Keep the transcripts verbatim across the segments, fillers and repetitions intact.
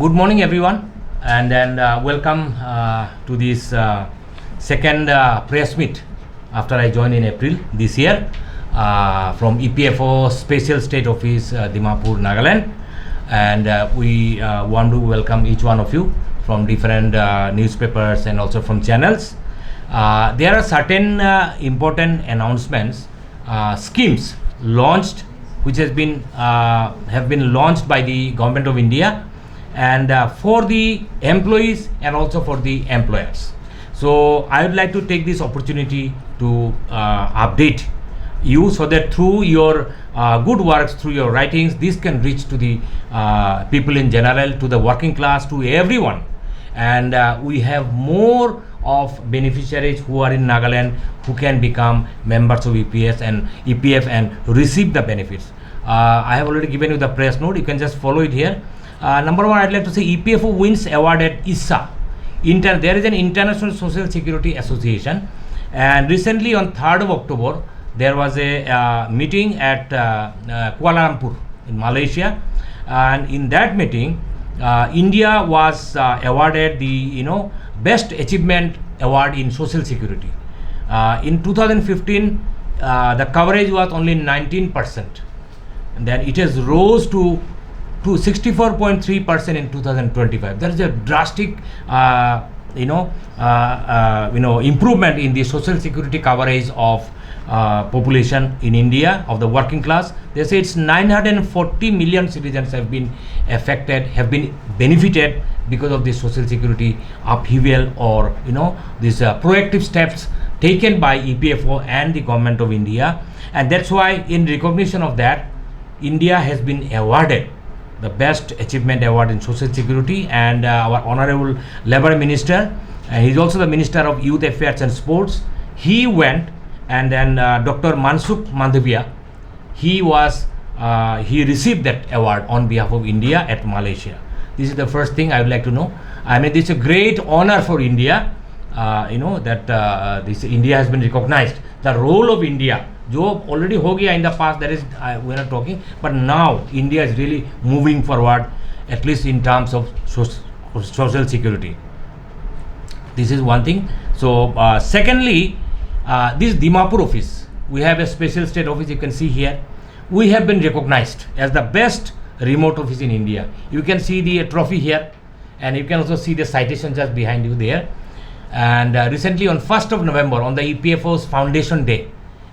Good morning, everyone, and then uh, welcome uh, to this uh, second uh, press meet after I joined in April this year uh, from E P F O Special State Office, uh, Dimapur, Nagaland. And uh, we uh, want to welcome each one of you from different uh, newspapers and also from channels. Uh, there are certain uh, important announcements, uh, schemes launched, which has been uh, have been launched by the Government of India, and uh, for the employees and also for the employers. So I would like to take this opportunity to uh, update you, so that through your uh, good works, through your writings, this can reach to the uh, people in general, to the working class, to everyone. And uh, we have more of beneficiaries who are in Nagaland who can become members of E P S and E P F and receive the benefits. Uh, I have already given you the press note. You can just follow it here. Uh, number one, I'd like to say E P F O wins award at ISSA. Inter- there is an International Social Security Association, and recently on third of October, there was a uh, meeting at uh, uh, Kuala Lumpur in Malaysia, and in that meeting, uh, India was uh, awarded the, you know, best achievement award in social security. Uh, in two thousand fifteen, uh, the coverage was only nineteen percent, and then it has rose to to sixty-four point three percent in two thousand twenty-five. There is a drastic, uh, you know, uh, uh, you know, improvement in the social security coverage of uh, population in India, of the working class. They say it's nine hundred forty million citizens have been affected, have been benefited because of this social security upheaval, or, you know, these uh, proactive steps taken by E P F O and the Government of India. And that's why, in recognition of that, India has been awarded the Best Achievement Award in Social Security, and uh, our Honorable Labour Minister, uh, he's also the Minister of Youth Affairs and Sports, he went, and then uh, Doctor Mansukh Mandaviya, he was uh, he received that award on behalf of India at Malaysia. This is the first thing I would like to know. I mean, it's a great honor for India, uh, you know, that uh, this India has been recognized. The role of India, जो already हो गया in the past, that is, uh, we're not talking, but now India is really moving forward, at least in terms of soc- social security. This is one thing. So, uh, secondly, uh, this Dimapur office, we have a special state office, you can see here. We have been recognized as the best remote office in India. You can see the trophy here, and you can also see the citation just behind you there. And uh, recently, on first of November, on the E P F O's Foundation Day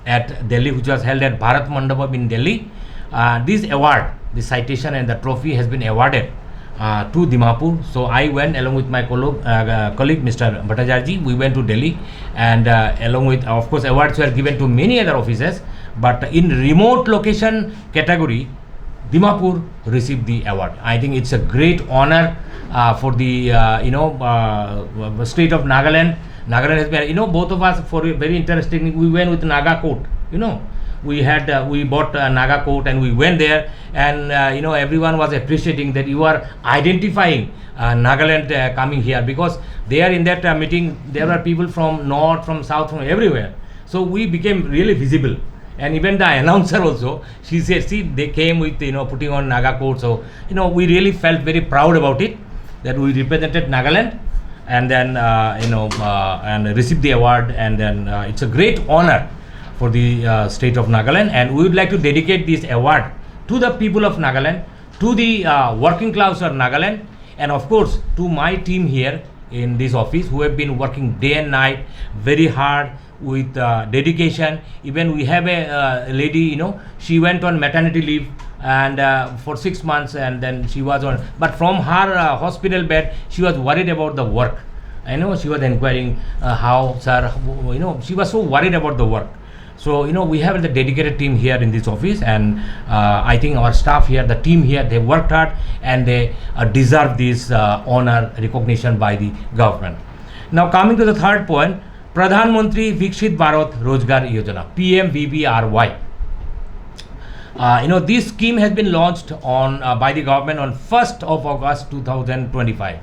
at Delhi, which was held at Bharat Mandapam in Delhi, uh, this award, the citation and the trophy has been awarded uh, to Dimapur. So I went along with my colleague, uh, colleague Mister Bhattacharjee. We went to Delhi, and uh, along with, of course, awards were given to many other offices, but in remote location category, Dimapur received the award. I think it's a great honor uh, for the uh, you know uh, state of Nagaland. Nagaland has been, you know, both of us, for very interesting, we went with Naga coat. You know, we had uh, we bought a Naga coat and we went there, and uh, you know, everyone was appreciating that you are identifying uh, Nagaland uh, coming here, because they are in that uh, meeting. There were people from north, from south, from everywhere. So we became really visible, and even the announcer also, she said, "See, they came with, you know, putting on Naga coat." So, you know, we really felt very proud about it, that we represented Nagaland, and then uh, you know uh, and received the award, and then uh, it's a great honor for the uh, state of Nagaland, and we would like to dedicate this award to the people of Nagaland, to the uh, working class of Nagaland, and of course to my team here in this office, who have been working day and night very hard with uh, dedication. Even we have a uh, lady, you know, she went on maternity leave and uh, for six months, and then she was on, but from her uh, hospital bed, she was worried about the work. I know she was inquiring uh, how, sir, you know, she was so worried about the work. So, you know, we have the dedicated team here in this office, and uh, I think our staff here, the team here, they worked hard, and they uh, deserve this uh, honor recognition by the government. Now, coming to the third point, Pradhan Mantri Viksit Bharat Rozgar Yojana, P M V B R Y. Uh, you know, this scheme has been launched on uh, by the government on first of August two thousand twenty-five.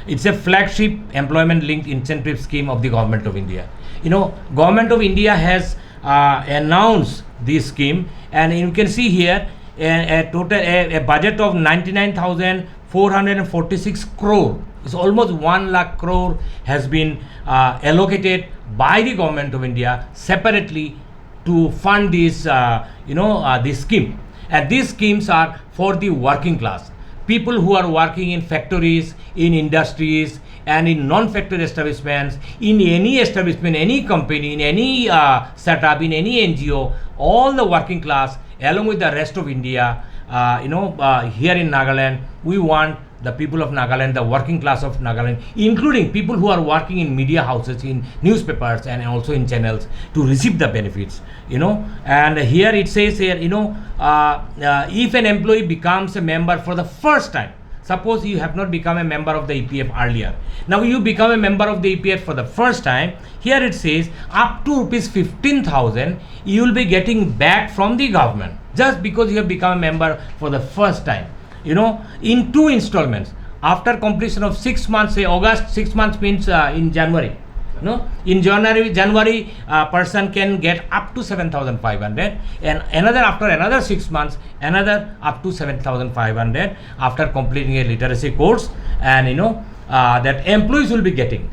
It's a flagship employment-linked incentive scheme of the Government of India. You know, Government of India has uh, announced this scheme, and you can see here a, a total a, a budget of ninety-nine thousand four hundred forty-six crore, it's almost one lakh crore, has been uh, allocated by the government of India separately to fund this, uh, you know, uh, this scheme. And these schemes are for the working class, people who are working in factories, in industries, and in non-factory establishments, in any establishment, any company, in any uh, setup, in any N G O, all the working class, along with the rest of India, uh, you know, uh, here in Nagaland, we want the people of Nagaland, the working class of Nagaland, including people who are working in media houses, in newspapers, and also in channels, to receive the benefits, you know. And here it says here, you know, uh, uh, if an employee becomes a member for the first time, suppose you have not become a member of the E P F earlier, now you become a member of the E P F for the first time. Here it says up to rupees fifteen thousand you will be getting back from the government just because you have become a member for the first time, you know, in two installments. After completion of six months, say August, six months means uh, in January. No, in January, January, uh, person can get up to seven thousand five hundred, and another, after another six months, another up to seven thousand five hundred after completing a literacy course, and you know, uh, that employees will be getting.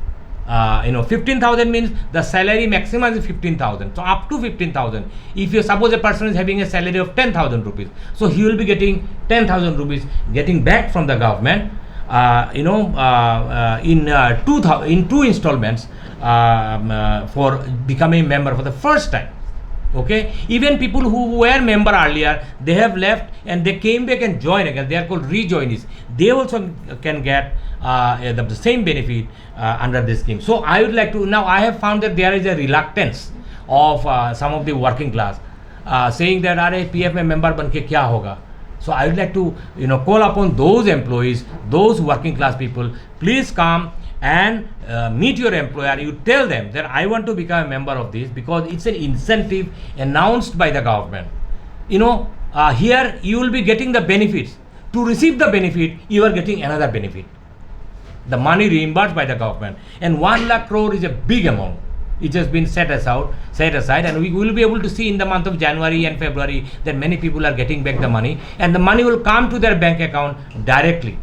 Uh, you know, fifteen thousand means the salary maximum is fifteen thousand. So up to fifteen thousand. If you suppose a person is having a salary of ten thousand rupees, so he will be getting ten thousand rupees getting back from the government. Uh, you know, uh, uh, in uh, two thousand, in two installments, um, uh, for becoming member for the first time. Okay, even people who were member earlier, they have left and they came back and join again. They are called rejoinees. They also can get uh, the same benefit uh, under this scheme. So I would like to, now I have found that there is a reluctance of uh, some of the working class uh, saying that, "Are P F mein member ban ke kya hoga?" So I would like to, you know, call upon those employees, those working class people, please come and uh, meet your employer. You tell them that I want to become a member of this because it's an incentive announced by the government. You know, uh, here you will be getting the benefits. To receive the benefit, you are getting another benefit, the money reimbursed by the government. And one lakh crore is a big amount. It has been set aside, set aside, and we will be able to see in the month of January and February that many people are getting back the money, and the money will come to their bank account directly.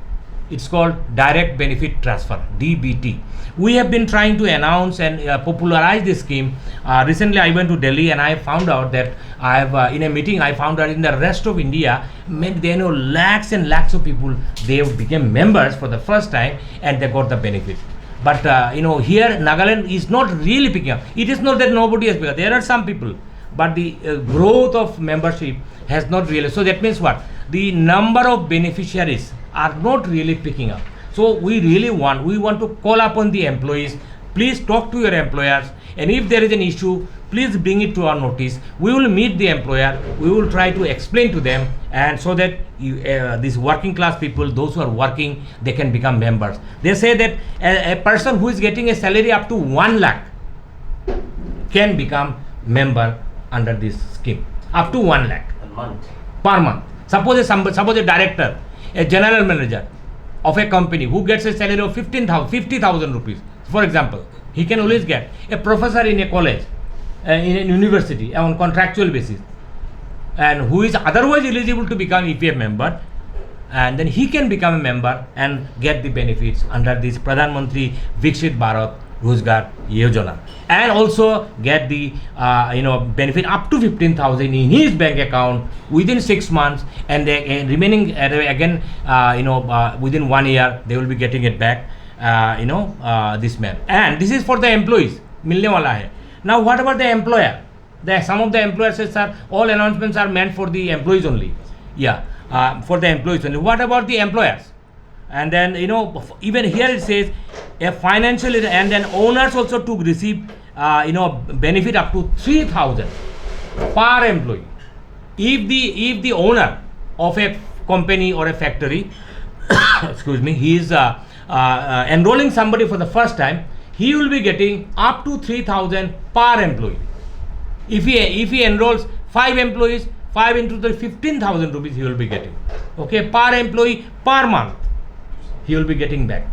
It's called direct benefit transfer, D B T. We have been trying to announce and uh, popularize this scheme. Uh, recently, I went to Delhi and I found out that I have, uh, in a meeting, I found out in the rest of India, many, they know lakhs and lakhs of people, they became members for the first time and they got the benefit. But uh, you know, here Nagaland is not really picking up. It is not that nobody has picked up. There are some people, but the uh, growth of membership has not really. So that means what? The number of beneficiaries are not really picking up. So we really want, we want to call upon the employees. Please talk to your employers, and if there is an issue, please bring it to our notice. We will meet the employer. We will try to explain to them, and so that you, uh, these working class people, those who are working, they can become members. They say that a, a person who is getting a salary up to one lakh can become member under this scheme, up to one lakh. A month. Per month. Suppose a, some, suppose a director, a general manager of a company who gets a salary of fifteen thousand, fifty thousand rupees, for example, he can always get. A professor in a college, uh, in a university, on contractual basis, and who is otherwise eligible to become E P F member, and then he can become a member and get the benefits under this Pradhan Mantri Viksit Bharat Rozgar Yojana, and also get the uh, you know, benefit up to fifteen thousand in his bank account within six months, and the uh, remaining uh, again uh, you know, uh, within one year they will be getting it back, uh, you know, uh, this man. And this is for the employees, milne wala hai. Now what about the employer? The, some of the employers say, "Sir, all announcements are meant for the employees only." Yeah, uh, for the employees only. What about the employers? And then, you know, even here it says a financial, and then owners also to receive uh, you know, benefit up to three thousand per employee. If the, if the owner of a company or a factory, excuse me, he is uh, uh, uh, enrolling somebody for the first time, he will be getting up to three thousand per employee. If he, if he enrolls five employees, five into the fifteen thousand rupees he will be getting. Okay, per employee per month he will be getting back.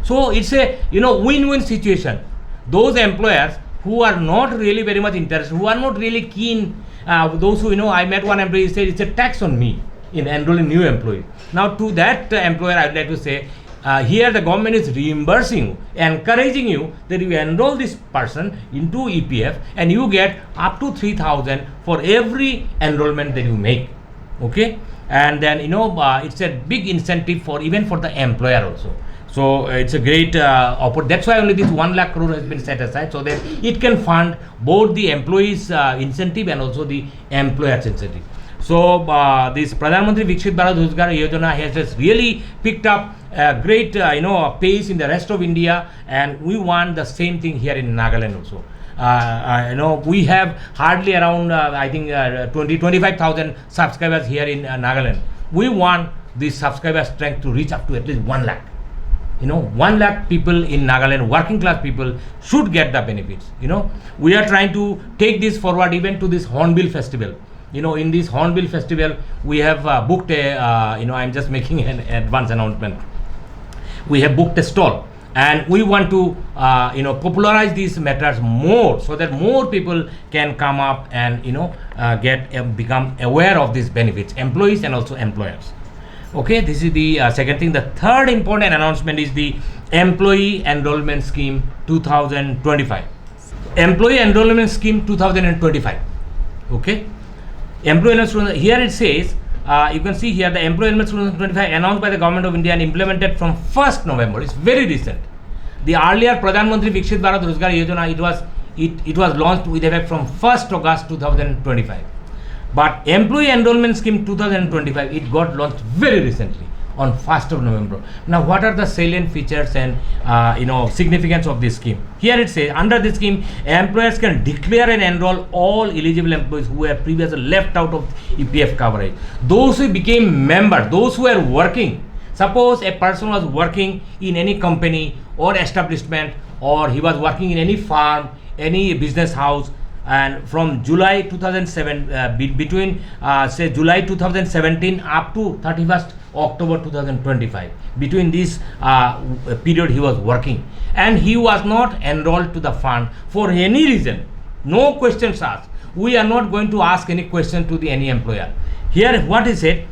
So it's a, you know, win-win situation. Those employers who are not really very much interested, who are not really keen, uh, those who, you know, I met one employee, he said, "It's a tax on me." in enrolling new employee. Now, to that uh, employer, I would like to say, uh, here the government is reimbursing you, encouraging you that you enroll this person into E P F and you get up to three thousand for every enrollment that you make. Okay, and then you know uh, it's a big incentive for even for the employer also. So uh, it's a great uh, oppor- that's why only this one lakh crore has been set aside, so that it can fund both the employees uh, incentive and also the employers incentive. So uh, this Pradhan Mantri Viksit Bharat Rozgar Yojana has just really picked up a great uh, you know pace in the rest of India, and we want the same thing here in Nagaland also. Uh, uh, you know, we have hardly around, uh, I think, uh, twenty, twenty-five thousand subscribers here in uh, Nagaland. We want this subscriber strength to reach up to at least one lakh. You know, one lakh people in Nagaland, working class people, should get the benefits. You know, we are trying to take this forward even to this Hornbill Festival. You know, in this Hornbill Festival, we have uh, booked a, uh, you know, I'm just making an advance announcement. We have booked a stall, and we want to uh, you know popularize these matters more so that more people can come up and you know uh, get uh, become aware of these benefits, employees and also employers. Okay, this is the uh, second thing. The third important announcement is the Employee Enrollment Scheme two thousand twenty-five. Employee Enrollment Scheme two thousand twenty-five. Okay, employee enrollment, here it says, uh, you can see here the Employee Enrollment Scheme two thousand twenty-five announced by the Government of India and implemented from first November. It's very recent. The earlier Pradhan Mantri Viksit Bharat Rozgar Yojana, it was it, it was launched with effect from first August two thousand twenty-five. But Employee Enrollment Scheme two thousand twenty-five, it got launched very recently on first of November. Now, what are the salient features and uh, you know significance of this scheme? Here it says, under this scheme, employers can declare and enroll all eligible employees who were previously left out of E P F coverage. Those who became member, those who were working. Suppose a person was working in any company or establishment, or he was working in any farm, any business house, and from July two thousand seven, uh, be- between uh, say July two thousand seventeen up to thirty-first October two thousand twenty-five, between this uh, period he was working, and he was not enrolled to the fund for any reason, no questions asked. We are not going to ask any question to the any employer. Here, what is it?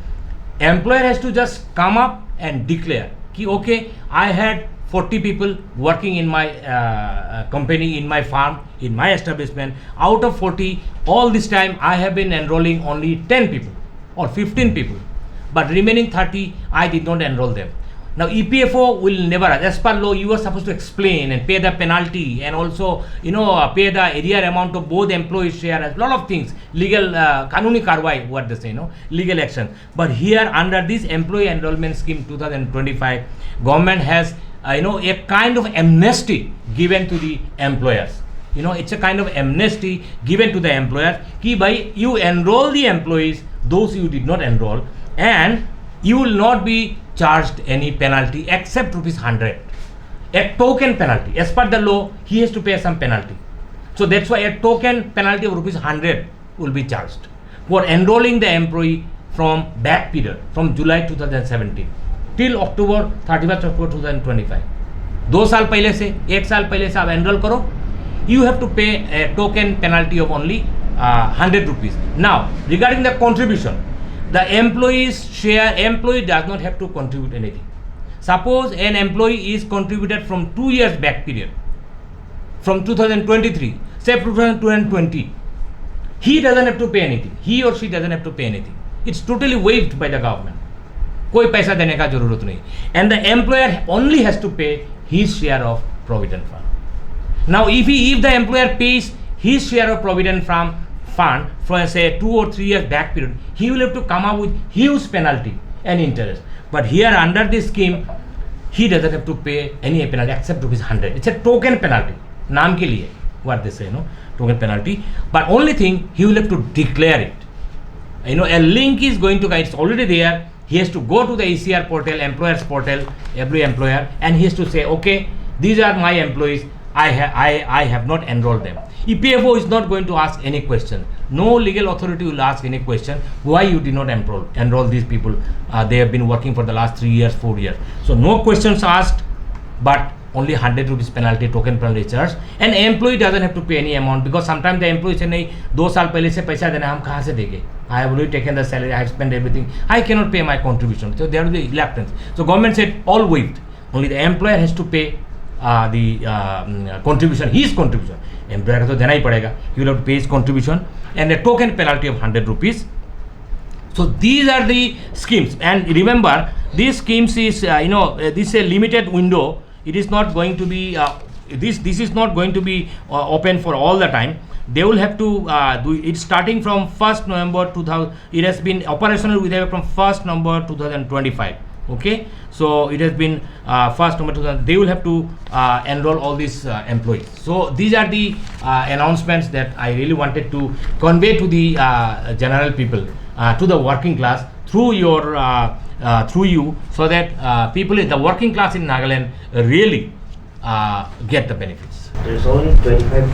Employer has to just come up and declare ki, okay, I had forty people working in my uh, uh, company, in my farm, in my establishment. Out of forty, all this time I have been enrolling only ten people or fifteen people, but remaining thirty, I did not enroll them. Now, E P F O will never, as per law, you are supposed to explain and pay the penalty and also, you know, uh, pay the arrear amount of both employees' share, a lot of things, legal, uh, kanuni karwai, what they say, you know, legal action. But here, under this Employee Enrollment Scheme two thousand twenty-five, government has, uh, you know, a kind of amnesty given to the employers. You know, it's a kind of amnesty given to the employers. Ki bhai, you enroll the employees, those you did not enroll, and you will not be charged any penalty except rupees hundred. A token penalty. As per the law, he has to pay some penalty. So that's why a token penalty of rupees hundred will be charged for enrolling the employee from back period, from July two thousand seventeen till October, thirty-first October two thousand twenty-five. दो साल पहले से, एक साल पहले से आप एनरोल करो, you have to pay a token penalty of only uh, hundred rupees. Now, regarding the contribution, the employee's share, employee does not have to contribute anything. Suppose an employee is contributed from two years back period, from two thousand twenty-three, say two thousand twenty, he doesn't have to pay anything. He or she doesn't have to pay anything. It's totally waived by the government. कोई पैसा देने का जरूरत नहीं. And the employer only has to pay his share of provident fund. Now, if he, if the employer pays his share of provident fund, fund for say two or three years back period, he will have to come up with huge penalty and interest. But here under this scheme, he doesn't have to pay any penalty except rupees hundred. It's a token penalty. नाम के लिए, what they say, no, token penalty. But only thing, he will have to declare it. You know, a link is going to, it's already there. He has to go to the E C R portal, employers portal, every employer, and he has to say, okay, these are my employees. I, ha- I, I have not enrolled them. E P F O is not going to ask any question. No legal authority will ask any question why you did not enroll enroll these people. Uh, they have been working for the last three years, four years. So no questions asked, but Only hundred rupees penalty, token penalty charge, and employee doesn't have to pay any amount, because sometimes the employee say, "नहीं, दो साल पहले से पैसा देना, हम कहाँ से देंगे? I have already taken the salary, I have spent everything. I cannot pay my contribution." So there will be reluctance. So government said, "All waived. Only the employer has to pay uh, the uh, mm, contribution, his contribution." Employer को तो देना ही पड़ेगा. He will have to pay his contribution and a token penalty of hundred rupees. So these are the schemes, and remember, these schemes is uh, you know uh, this is a limited window. It is not going to be uh, this this is not going to be uh, open for all the time. They will have to uh, do it starting from first November two thousand. It has been operational with them from first November two thousand twenty-five. Okay, so it has been uh, first November two thousand. They will have to uh, enroll all these uh, employees. So these are the uh, announcements that I really wanted to convey to the uh, general people, uh, to the working class through your uh, uh, through you, so that uh, people in the working class in Nagaland really uh, get the benefits. There's only twenty-five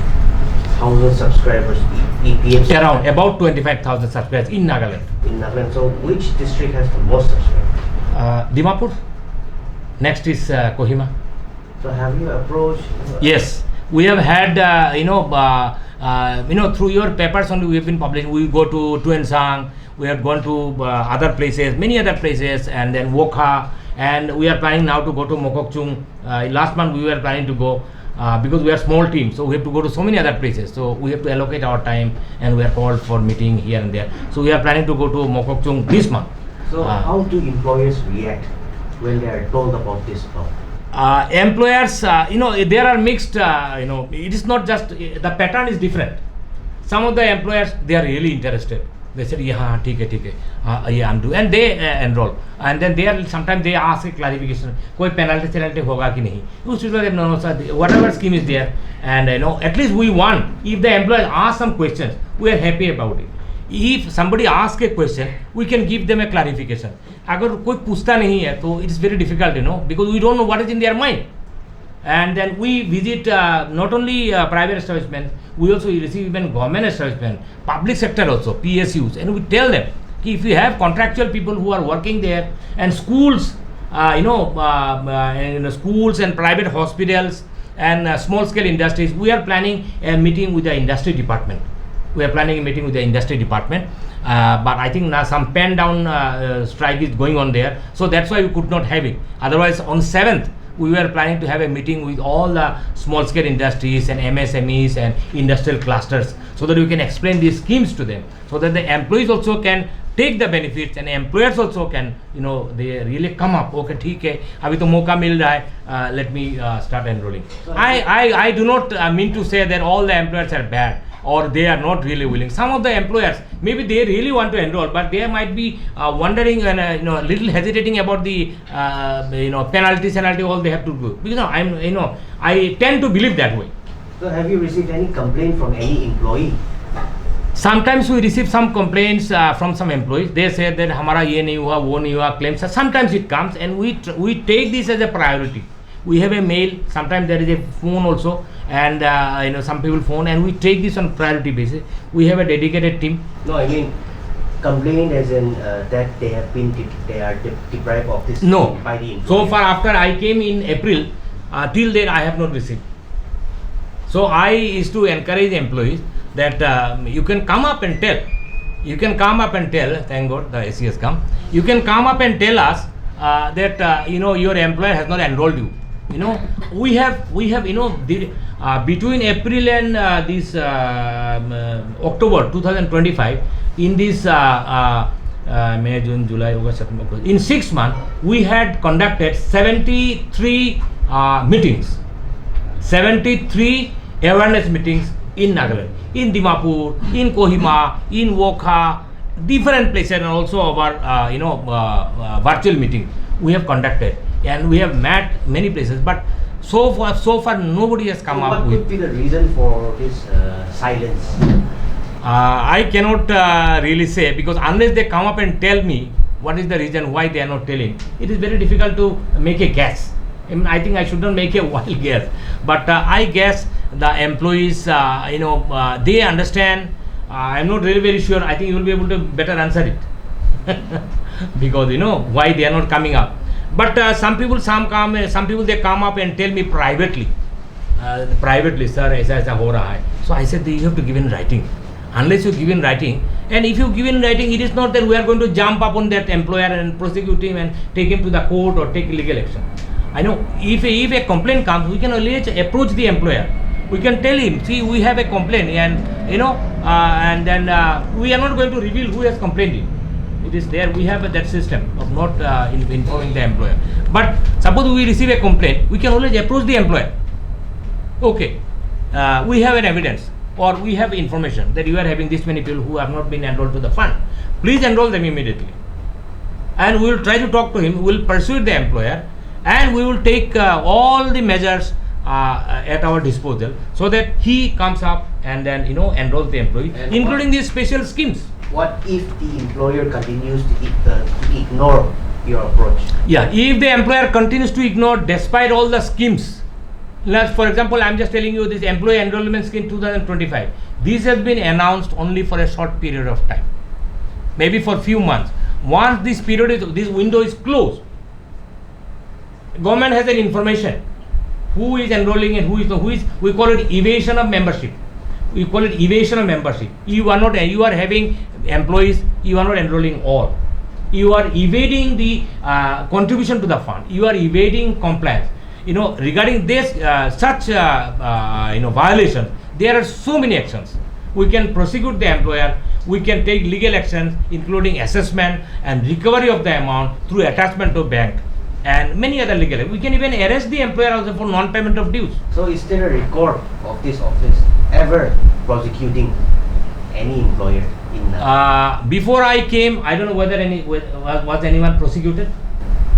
thousand subscribers, E- EPFC, Around about twenty-five thousand subscribers in Nagaland. In Nagaland. So which district has the most subscribers? Uh, Dimapur. Next is uh, Kohima. So have you approached? Yes, we have had uh, you know uh, uh, you know through your papers only we have been published. We go to Tuensang, we have gone to uh, other places, many other places, and then Wokha, and we are planning now to go to Mokokchung. Uh, last month we were planning to go uh, because we are small team, so we have to go to so many other places. So we have to allocate our time, and we are called for meeting here and there. So we are planning to go to Mokokchung this month. So Ah. How do employers react when they are told about this law? Uh, employers, uh, you know, there are mixed. Uh, you know, it is not just the pattern is different. Some of the employers, they are really interested. They said, "Yeah, हाँ, ठीक है, ठीक है, हाँ, ये हम do," and they uh, enroll, and then they are sometimes they ask a clarification, कोई penalty penalty होगा कि नहीं, उस चीज़ में, "No, no, sir, whatever scheme is there, and you know, at least we want, if the employer ask some questions, we are happy about it. If somebody ask a question, we can give them a clarification." अगर कोई पूछता नहीं है तो it's very difficult, you know, because we don't know what is in their mind. And then we visit uh, not only uh, private establishment, we also receive even government establishment, public sector also, P S Us, and we tell them कि if you have contractual people who are working there and schools, uh, you know, uh, uh, and schools and private hospitals and uh, small scale industries, we are planning a meeting with the industry department. We are planning a meeting with the industry department, uh, but I think now some pen down uh, uh, strike is going on there, so that's why we could not have it. Otherwise, on seventh, we were planning to have a meeting with all the small scale industries and M S M Es and industrial clusters so that we can explain these schemes to them, so that the employees also can take the benefits and employers also can, you know, they really come up. Okay, ठीक है, अभी तो मौका मिल रहा है, uh, let me uh, start enrolling. I, I, I do not uh, mean to say that all the employers are bad or they are not really willing. Some of the employers, maybe they really want to enroll, but they might be uh, wondering and uh, you know, little hesitating about the uh, you know, penalties and all they have to do. Because no, I'm, you know, I tend to believe that way. So have you received any complaint from any employee? Sometimes we receive some complaints uh, from some employees. They say that हमारा ये नहीं हुआ, वो नहीं हुआ, claims. Sometimes it comes, and we tr- we take this as a priority. We have a mail. Sometimes there is a phone also, and uh, you know, some people phone, and we take this on priority basis. We have a dedicated team. No, I mean complaint as in uh, that they have been de- they are de- deprived of this No. By the So employer. Far after I came in April, uh, till date I have not received. So I used to encourage employees that uh, you can come up and tell. You can come up and tell. Thank God the A C has come. You can come up and tell us uh, that uh, you know, your employer has not enrolled you. You know, we have we have you know the, uh, between April and uh, this uh, um, uh, October two thousand twenty-five, in this uh, uh, uh, May, June, July, August, September, October, in six months we had conducted seventy-three uh, meetings, seventy-three awareness meetings in Nagaland, in Dimapur, in Kohima, in Wokha, different places, and also our uh, you know uh, uh, virtual meeting we have conducted, and we have met many places. But so far, so far nobody has come So up what with. Could be the reason for this uh, silence? Uh, I cannot uh, really say, because unless they come up and tell me what is the reason why they are not telling, it is very difficult to make a guess. I mean, I think I should not make a wild guess, but uh, I guess the employees, uh, you know, uh, they understand. Uh, I'm not really very sure. I think you will be able to better answer it because you know why they are not coming up. But uh, some people, some come, uh, some people they come up and tell me privately, uh, privately, "Sir, aisa aisa ho raha hai." So I said, "You have to give in writing. Unless you give in writing, and if you give in writing, it is not that we are going to jump upon that employer and prosecute him and take him to the court or take legal action." I know if a, if a complaint comes, we can always approach the employer. We can tell him, "See, we have a complaint, and you know, uh, and then uh, we are not going to reveal who has complained it. It is there. We have that system of not uh, in, informing the employer. But suppose we receive a complaint, we can always approach the employer. Okay, uh, we have an evidence or we have information that you are having this many people who have not been enrolled to the fund. Please enroll them immediately." And we will try to talk to him. We will persuade the employer, and we will take uh, all the measures uh, at our disposal so that he comes up and then, you know, enrolls the employee, and including what, these special schemes. What if the employer continues to, ig- uh, to ignore your approach? Yeah, if the employer continues to ignore despite all the schemes, like, for example, I'm just telling you this employee enrollment scheme two thousand twenty-five. This has been announced only for a short period of time, maybe for few months. Once this period is, this window is closed, government has an information who is enrolling and who is not. Who is, we call it evasion of membership. We call it evasion of membership. You are not, you are having employees, you are not enrolling all. You are evading the uh, contribution to the fund. You are evading compliance. You know, regarding this uh, such uh, uh, you know, violation, there are so many actions. We can prosecute the employer. We can take legal actions, including assessment and recovery of the amount through attachment to bank and many other legal. We can even arrest the employer also for non-payment of dues. So is there a record of this office ever prosecuting any employer in Naga? Uh, before I came, I don't know whether any, was, was anyone prosecuted.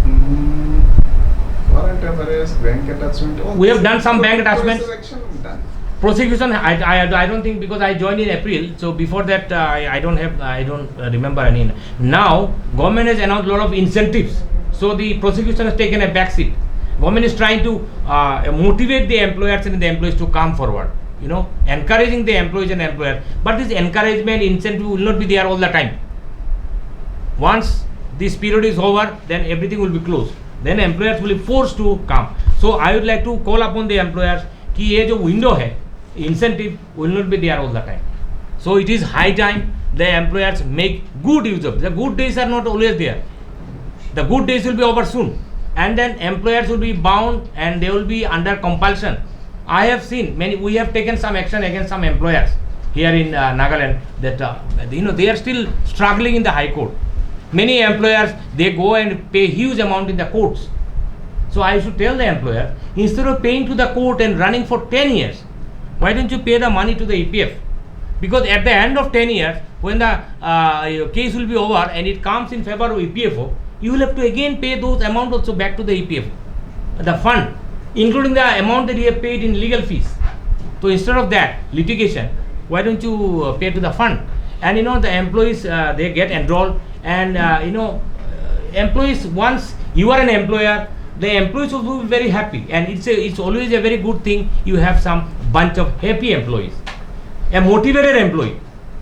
Mm, warrant of arrest, bank attachment, all. We have done some bank attachments. Action done. Prosecution, I, I, I don't think, because I joined in April, so before that uh, I, I don't have, I don't uh, remember any. Now government has announced a lot of incentives, so the prosecution has taken a back seat. Government is trying to uh, motivate the employers and the employees to come forward, you know, encouraging the employees and employers. But this encouragement, incentive will not be there all the time. Once this period is over, then everything will be closed. Then employers will be forced to come. So I would like to call upon the employers कि ये जो window है, incentive will not be there all the time. So it is high time the employers make good use of. The good days are not always there. The good days will be over soon, and then employers will be bound and they will be under compulsion. I have seen many, we have taken some action against some employers here in uh, Nagaland that uh, you know, they are still struggling in the High Court. Many employers, they go and pay huge amount in the courts. So I should tell the employer, instead of paying to the court and running for ten years, why don't you pay the money to the E P F? Because at the end of ten years, when the uh, your case will be over and it comes in favor of E P F O, you will have to again pay those amount also back to the E P F O, the fund, including the amount that you have paid in legal fees. So instead of that litigation, why don't you uh, pay to the fund? And you know, the employees, uh, they get enrolled, and uh, you know, uh, employees, once you are an employer, the employees will be very happy, and it's a, it's always a very good thing. You have some bunch of happy employees, a motivated employee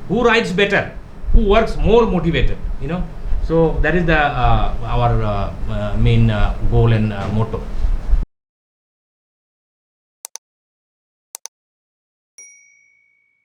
who writes better, who works more motivated, you know. So that is the uh, our uh, uh, main uh, goal and uh, motto.